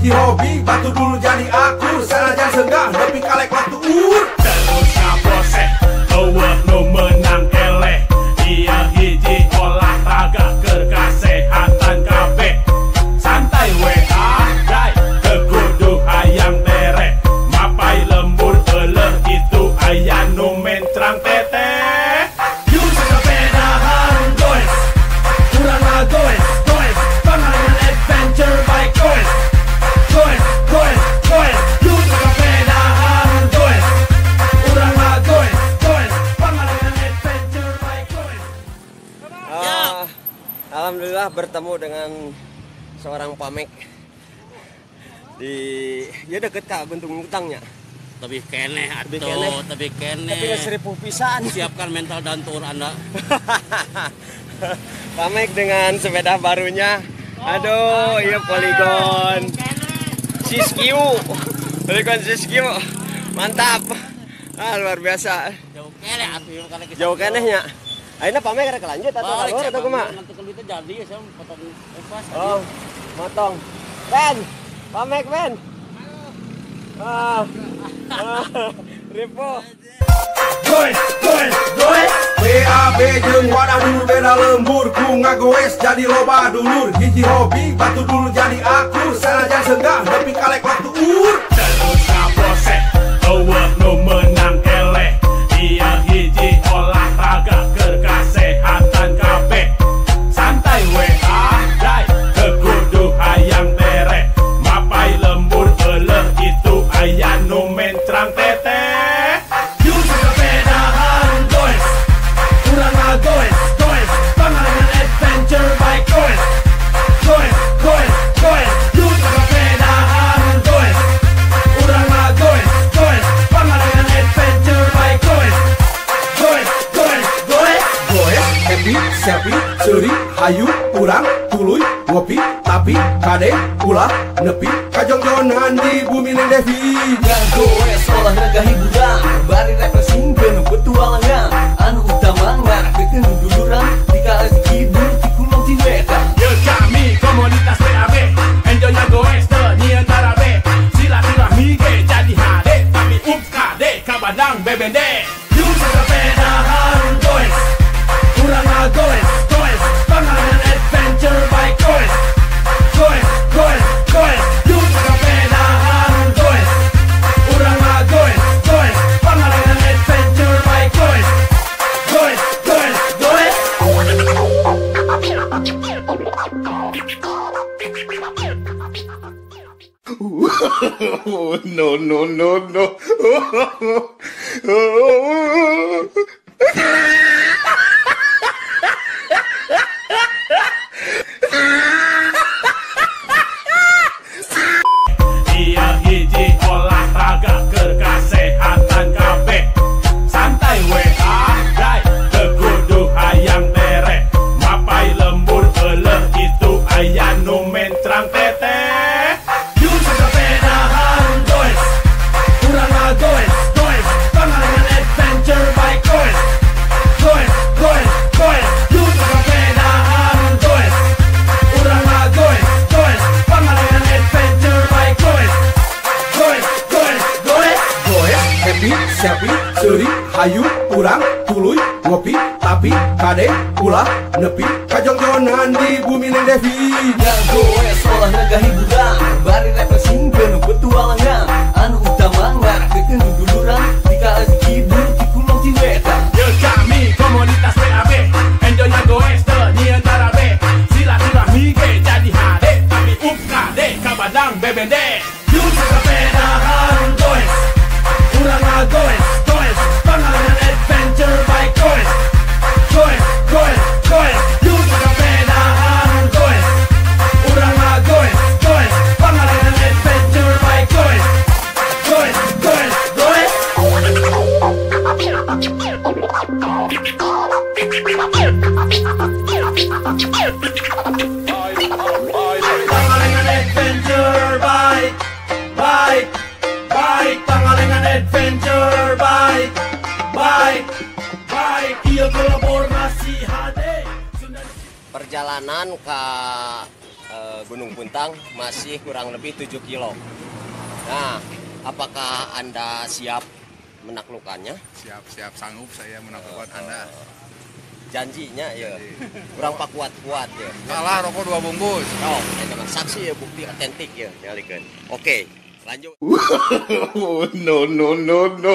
Hiji hobi batu dulu jadi akur. Sanajan senggah nepi kalek waktu ur. Terus ngaprosek eueuh nu meunang eleh. Ieu hiji olahraga keur kasehatan kabeh. Santai we ah dai teu kudu hayang tereh. Mapai lembur euleuh itu aya nu mencrang teteh. Yuk sapedahan goes, urang mah goes, goes. Pangalengan adventure bike goes, goes, goes, goes. Yuk sapedahan goes, urang mah goes, goes. Pangalengan adventure bike goes. Alhamdulillah bertemu dengan seorang pamek di ya deket Kak Guntung Utangnya. Lebih keneh Lebih keneh. atuh, lebih keneh. Tapi nggak seribu pisan. Siapkan mental dan tur Anda. Pamek dengan sepeda barunya. Aduh, iya Polygon Siskiu. Polygon Siskiu. Mantap. Ah, luar biasa. Jauh keneh atuh ieu kana kisah. Jauh kenehnya. Ayeuna pamek rek lanjut atau Balik, keluar atau kumaha? Nanti kalau itu jadi ya saya potong upas. Oh, motong. Ben, pamek Ben. Ah, ah, ripo. Goes, goes, goes. BAB jeung wadah dulur beda lembur. Ku ngagoes jadi loba dulur. Hiji hobi batu dulu jadi akur. Sanajan senggah nepi kalek waktu ur. Terus ngaprosek eueuh nu meunang eleh. Ieu hiji olahraga keur kasehatan kabeh. Santai we ah dai teu kudu hayang tereh. Mapai lembur euleuh itu aya nu mencrang teteh. Yuk sapedahan goes, urang mah goes, goes. Pangalengan adventure bike goes, goes, goes, goes. Yuk sapedahan goes, urang mah goes, goes. Pangalengan adventure bike goes, goes, goes, goes. Goes, happy, sepi, seuri, hayu, urang, tuluy, ngopi, tapi kade, ulah, nepi, kajongjonan di bumi Neng Devi. Ngagoes olahraga hiburan, bari refreshing penuh petualangan. Anu utama ngarakeun duluran, di kalas kidul ti kulon ti wetan. Ye kami komunitas PAB, enjoy goes teu nyieun darabe. Silaturahmi ge jadi hade, tapi ups kade ka Bandang BBD. Yuk sapedahan goes, urang mah goes, goes. Pangalengan adventure bike goes, goes, goes, goes. Yuk sapedahan goes, urang mah goes, goes. Pangalengan adventure bike goes, goes, goes, goes. No, no, no, no. Ieu hiji olahraga keur kasehatan kabeh. Santai we ah dai teu kudu hayang tereh. Mapai lembur euleuh itu aya nu mencrang teteh. Yuk sapedahan goes, urang mah goes, goes. Pangalengan adventure bike goes, goes, goes, goes. Yuk sapedahan goes, urang mah goes, goes. Pangalengan adventure bike goes, goes, goes, goes. Goes, happy, sepi, seuri, hayu, urang, tuluy, ngopi, tapi kade, ulah, nepi, kajongjonan di bumi Neng Devi. Ngagoes olahraga hiburan, bari refreshing penuh petualangan. Anu utama ngarakeun duluran, di kalas kidul ti kulon ti wetan. Ye kami komunitas PAB, enjoy goes teu nyieun darabe. Silaturahmi ge jadi hade, tapi ups kade ka Bandang BBD. Yuk sapedahan goes, urang mah goes, goes. Pangalengan adventure bike goes, goes, goes, goes. Yuk sapedahan goes, urang mah goes, goes. Pangalengan adventure bike goes, goes, goes, goes. Pangalengan adventure bike, bike, bike. Pangalengan adventure bike, bike, bike. Ieu kolaborasi HD. Perjalanan ke Gunung Puntang masih kurang lebih 7 kilo. Nah, apakah Anda siap menaklukkannya? Siap, sanggup saya menaklukkan Anda. Janjinya ya, kurang pak kuat-kuat ya. Kalah rokok 2 bungkus. Oh, memang saksi ya, bukti otentik ya, nyalikeun. Oke, lanjut. No no no no.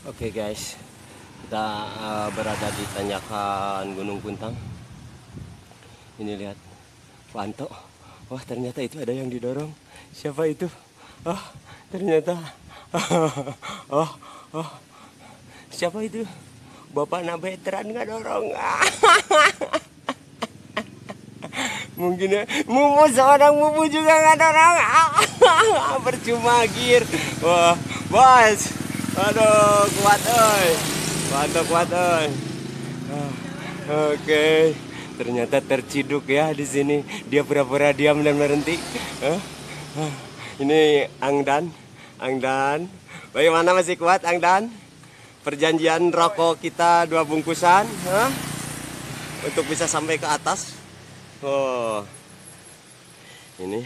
Oke guys, kita berada di tanjakan Gunung Puntang. Ini lihat, Panto. Wah, ternyata itu ada yang didorong. Siapa itu? Oh, ternyata. Oh, oh. Siapa itu? Bapak Nabetran nggak dorong. Mungkin ya, Mumu, seorang Mumu juga nggak dorong. Percuma gear. Wah, bos. Aduh, kuat oi. Panto kuat oi. Oke. Ternyata terciduk ya di sini. Dia pura-pura diam dan berhenti. Ini Angdan. Angdan. Bagaimana, masih kuat Angdan? Perjanjian rokok kita 2 bungkusan, untuk bisa sampai ke atas. Oh. Ini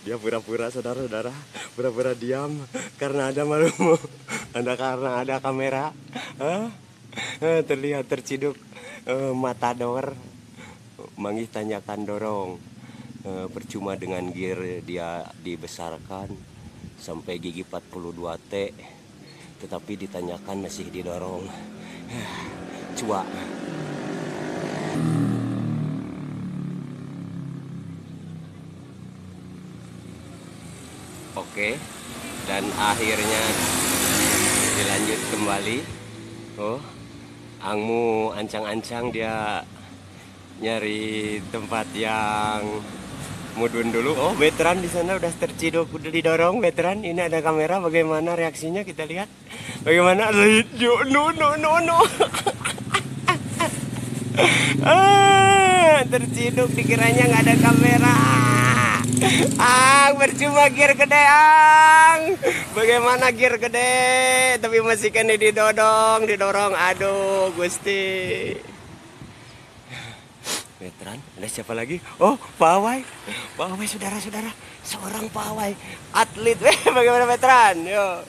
dia pura-pura, saudara-saudara, pura-pura diam karena ada malu, karena ada kamera. Terlihat terciduk. Matador manggih tanjakan dorong. Percuma dengan gear dia dibesarkan sampai gigi 42T, tetapi ditanyakan masih didorong. Cua. Oke, dan akhirnya dilanjut kembali. Oh, Angmu ancang-ancang dia nyari tempat yang mudun dulu. Oh, veteran di sana udah terciduk, udah didorong veteran. Ini ada kamera, bagaimana reaksinya kita lihat. Bagaimana? No no no no. Ah, terciduk, dikiranya nggak ada kamera. Ang, percuma gear gede, Ang. Bagaimana gear gede tapi masih kena didodong, didorong. Aduh, Gusti. Veteran, ada siapa lagi? Oh, pawai. Pawai, saudara-saudara. Seorang pawai atlet. Bagaimana veteran? Yo.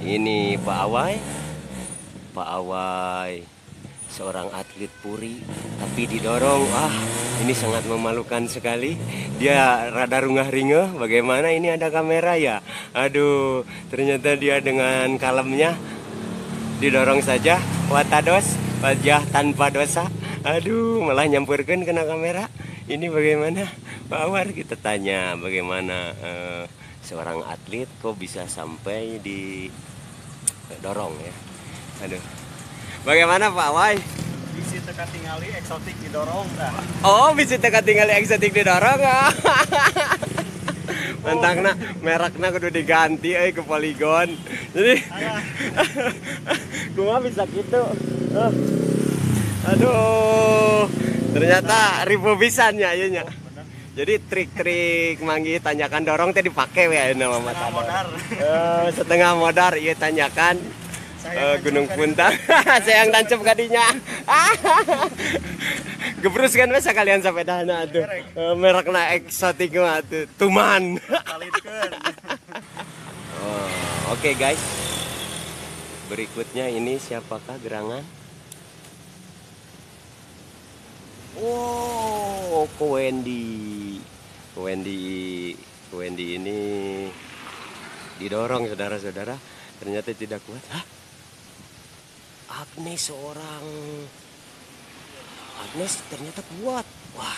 Ini Pak Awai. Pak Awai, seorang atlet puri tapi didorong. Ah, ini sangat memalukan sekali. Dia rada rungah-ringeh. Bagaimana ini ada kamera ya? Aduh, ternyata dia dengan kalemnya didorong saja. Watados, wajah tanpa dosa. Aduh, malah nyampurkan kena kamera. Ini bagaimana Pak Awar? Kita tanya bagaimana seorang atlet kok bisa sampai didorong ya. Aduh. Bagaimana Pak Awai? Bisi teka tingali eksotik didorong dah. Oh, bisi teka tingali eksotik didorong. Mentangna merekna kudu diganti euy ke Polygon. Jadi kumaha bisa gitu. Aduh, ternyata ribu pisan nya ieu nya. Jadi trik-trik manggi tanyakan dorong teh dipake we ayeuna mah modar. Setengah modar ieu tanyakan. Gunung Puntang. Sayang tancep kadinya. Gebrus kan we sakalian sepedana atuh. Merekna eksotik mah atuh. Tuman. Oh, oke guys. Berikutnya ini siapakah gerangan? Oh, Ko Wendy. Ko Wendy, Ko Wendy ini didorong saudara-saudara. Ternyata tidak kuat. Hah? Agnes, seorang Agnes ternyata kuat. Wah,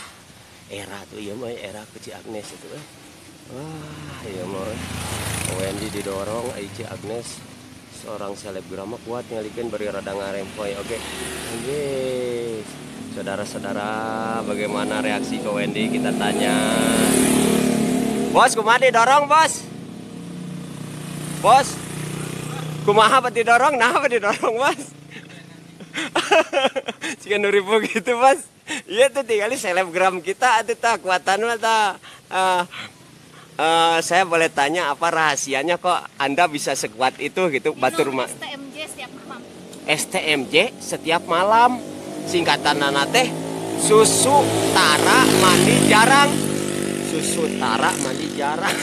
era tuh iya mah, era kecil Agnes itu. Wah, iya mah. Wendy didorong, Aici Agnes seorang selebgram kuat ngalikeun bari rada ngarempoy. Oke. Yes. Saudara-saudara, bagaimana reaksi ke Wendy? Kita tanya. Bos, kumaha didorong, Bos? Bos, kumaha apa didorong? Nah, apa didorong, Bos? Jika nuribu gitu, Bos. Iya tuh tinggal selebgram kita atuh tah kuatan mah tah. Saya boleh tanya apa rahasianya kok Anda bisa sekuat itu gitu? Batur mah. STMJ setiap malam. STMJ setiap malam. Singkatan nana teh susu tara mandi jarang. Susu tara mandi jarang.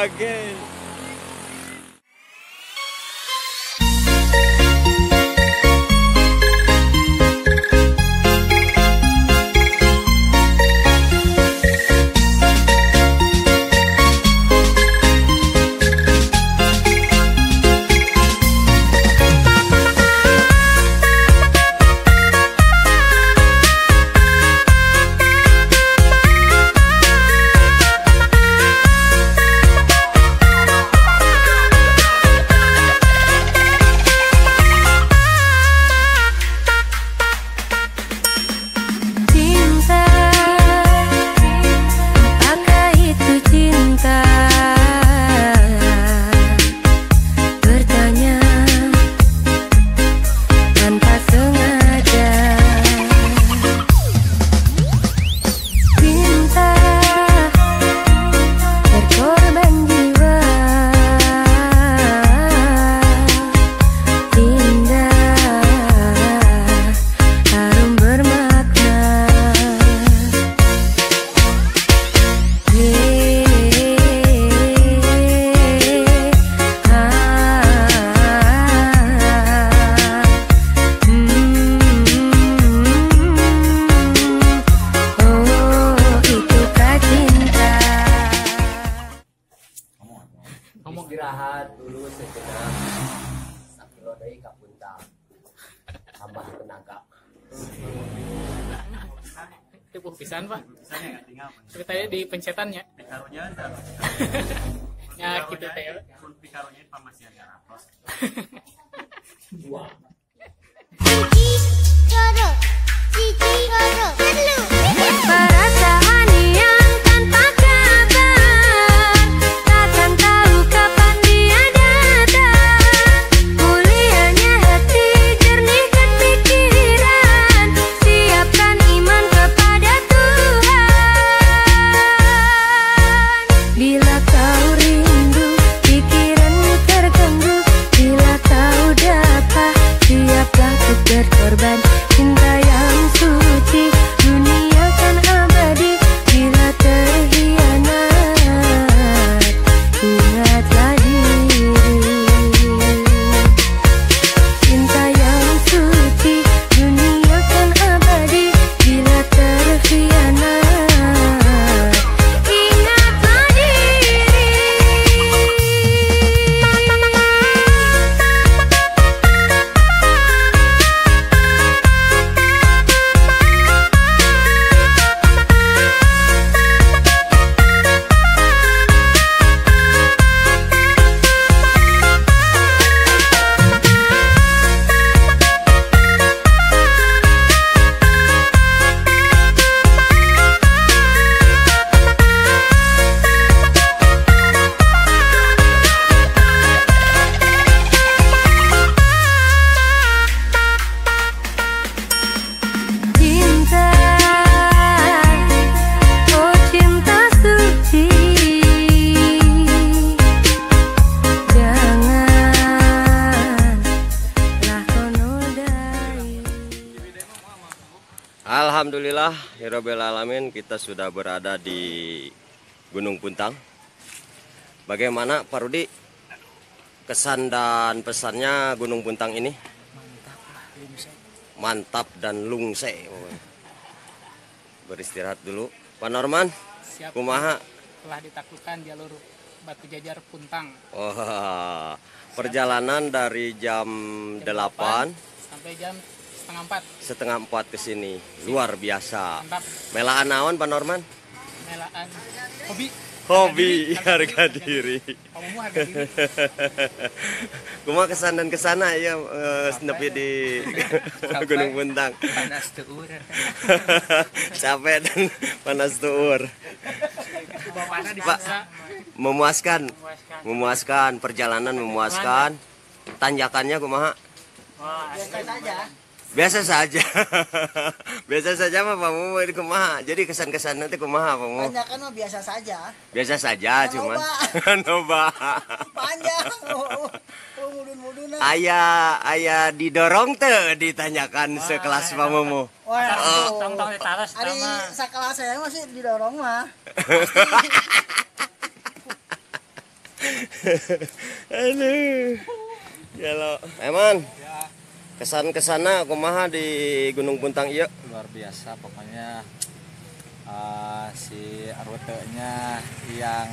Oke. Istirahat dulu sejenak. Sakilo deui ka Puntang. Tambah tenaga. Tipuh pisan, Pak. Ceritanya di pencetannya. Pikarunya ya gitu teh. Pikarunya pamasian atos. Dua. Perasaan yang tanpa kabar, takkan tahu kapan dia datang. Mulianya hati, jernihkan pikiran, siapkan iman kepada Tuhan. Bila kau rindu, pikiranmu terganggu. Bila kau dapat, siaplah untuk berkorban. Cinta yang suci, dunia kan abadi. Bila terhianat, ingatlah diri. Cinta yang suci, dunia kan abadi. Bila terhianat, ingatlah diri. Cinta, oh cinta suci, janganlah kau nodai. Alhamdulillah, hirabbil alamin, kita sudah berada di Gunung Puntang. Bagaimana Pak Rudi kesan dan pesannya Gunung Puntang ini? Mantap dan lungse. Beristirahat dulu. Pak Norman, Siap. Kumaha? Telah ditaklukkan jalur Batu Jajar Puntang. Oh, perjalanan dari jam 8 sampai jam setengah 4. Setengah 4 ke sini. Luar biasa. Mantap. Melaan naon Pak Norman? Melaan hobi. Hobi, harga diri. Kamu harga diri. Kumaha kesan dan kesana ya nepi di Gunung Puntang. Panas tuur. Capek dan panas tuur. Pak, memuaskan. Memuaskan, perjalanan memuaskan. Tanjakannya kumaha? Biasa saja. Biasa saja. Biasa saja mah Pak Mumu ini kumaha. Jadi kesan-kesan nanti kumaha Pak Mumu? Tanjakan mah biasa saja. Biasa saja cuman. Loba. Panjang. Mudun-mudun. Aya didorong teu ditanyakan sekelas Pak Mumu. Wah, tong-tong ditaras ari sakelas saya masih didorong mah. Aduh. Gelo. Eman. Kesan-kesana kumaha di Gunung Puntang ieu? Luar biasa pokoknya, si rutenya yang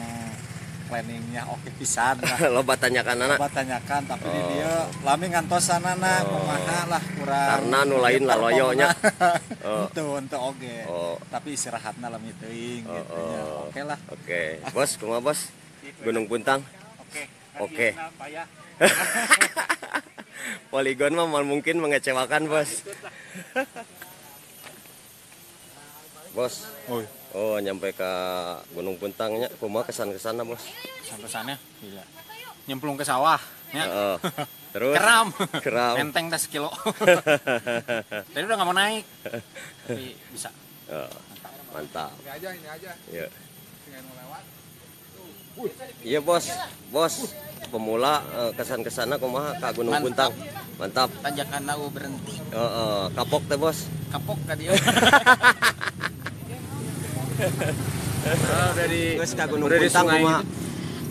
planningnya oke pisan lah. Loba tanyakan anak. Loba tanyakan tapi di dieu lami ngantosanana kumaha lah kurang. Karena nu lain laloyo nya. Henteu oge. Tapi istirahatna lami teuing gitu nya. Oke lah. Oke. Bos, kumaha bos? Gunung Puntang. Oke. Oke. Poligon mah mal mungkin mengecewakan, Bos. Bos. Oh, nyampe ke Gunung Puntangnya, kumaha kesan-kesanna, Bos? Kesan-kesannya gila. Nyemplung ke sawah, ya. Terus keram. Keram. Enteng dah sekilo. Tadi udah nggak mau naik. Tapi bisa. Oh, mantap. Ini aja, ini aja. Iya. Tinggal mau lewat. Iya, Bos. Bos, pemula kesan-kesanna kumaha ka Gunung Puntang? Mantap. Tanjakan lau berhenti. Kapok teh, Bos. Kapok ka dieu. Dari ka Gunung Puntang kumaha?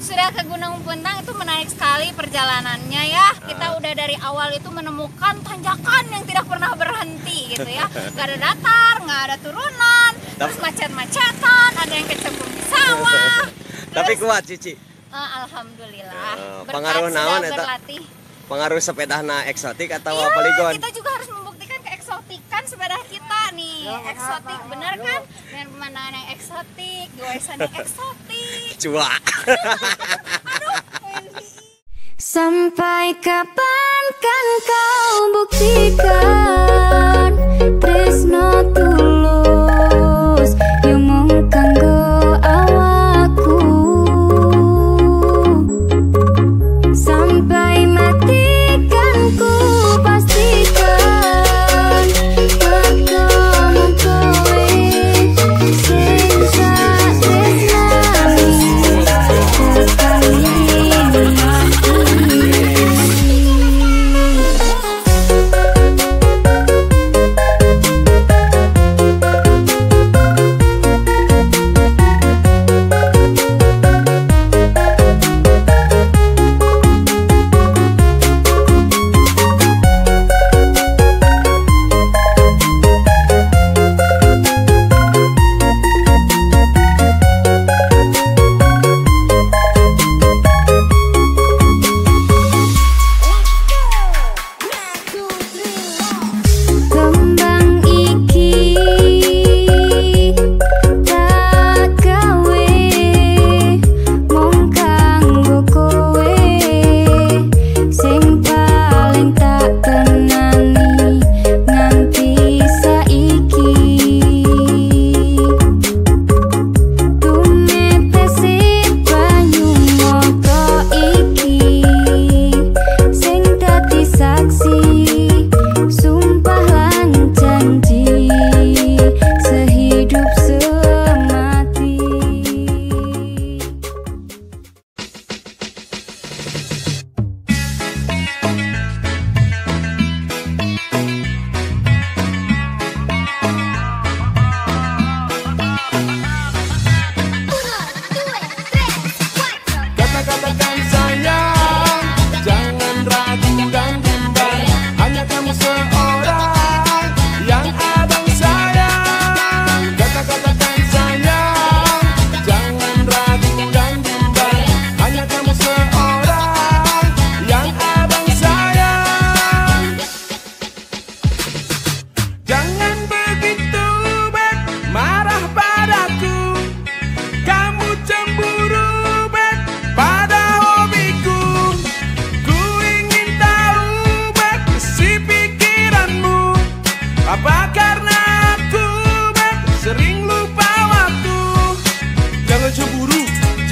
Sudah ke Gunung Puntang itu menarik sekali perjalanannya ya. Kita udah dari awal itu menemukan tanjakan yang tidak pernah berhenti gitu ya. Gak ada datar, gak ada turunan, terus macet-macetan, ada yang kecemplung di sawah. Tapi kuat Cici. Alhamdulillah. Pengaruh naon eta? Pengaruh sepedana eksotik atau iya, poligon? Kita juga harus membuktikan keeksotikan sepeda kita nih. Eksotik bener kan? Dengan pemandangan yang eksotik, goesan yang eksotik. Cua. Aduh, sampai kapan kan kau buktikan tresno tulus yo mung kanggo awakku. Sampai mati kan ku pastikan mergo mung kowe sing tak tresnani.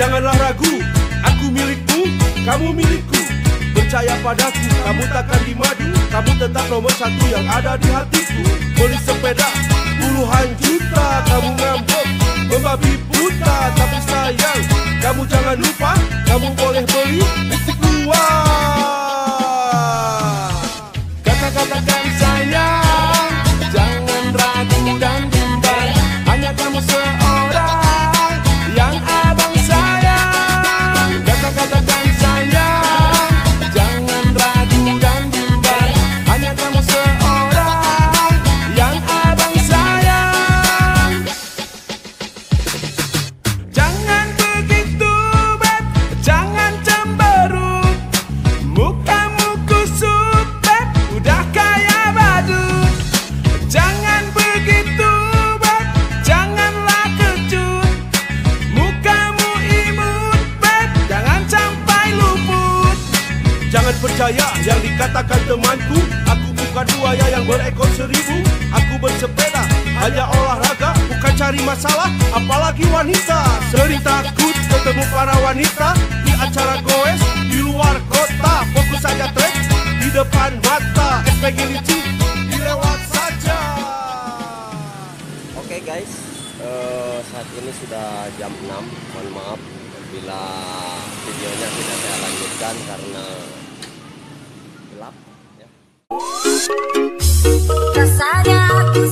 Janganlah ragu, aku milikmu, kamu milikku. Percaya padaku, kamu takkan dimadu. Kamu tetap nomor satu yang ada di hatiku. Beli sepeda puluhan juta, kamu ngambek membabi buta. Tapi sayang, kamu jangan lupa, kamu boleh beli lipstik dua. Kata-katakan sayang, jangan ragu dan bimbang. Hanya kamu seorang yang abang sayang. Kata-katakan sayang, jangan ragu dan bimbang. Hanya kamu seorang yang abang sayang. Jangan begitu, Beb, jangan cemberut. Mukamu kusut, Beb, udah kayak badut. Jangan begitu, Beb, janganlah kecut. Mukamu imut, Beb, jangan sampai luput. Jangan percaya yang dikatakan temanku. Aku bukan buaya yang berekor 1000. Aku bersepeda hanya olahraga, bukan cari masalah, apalagi wanita. Sering takut ketemu para wanita di acara goes di luar kota. Fokus saja trek di depan mata, SPG licin dilewat saja. Oke guys, saat ini sudah jam 6. Mohon maaf bila videonya tidak saya lanjutkan karena gelap ya. Rasanya aku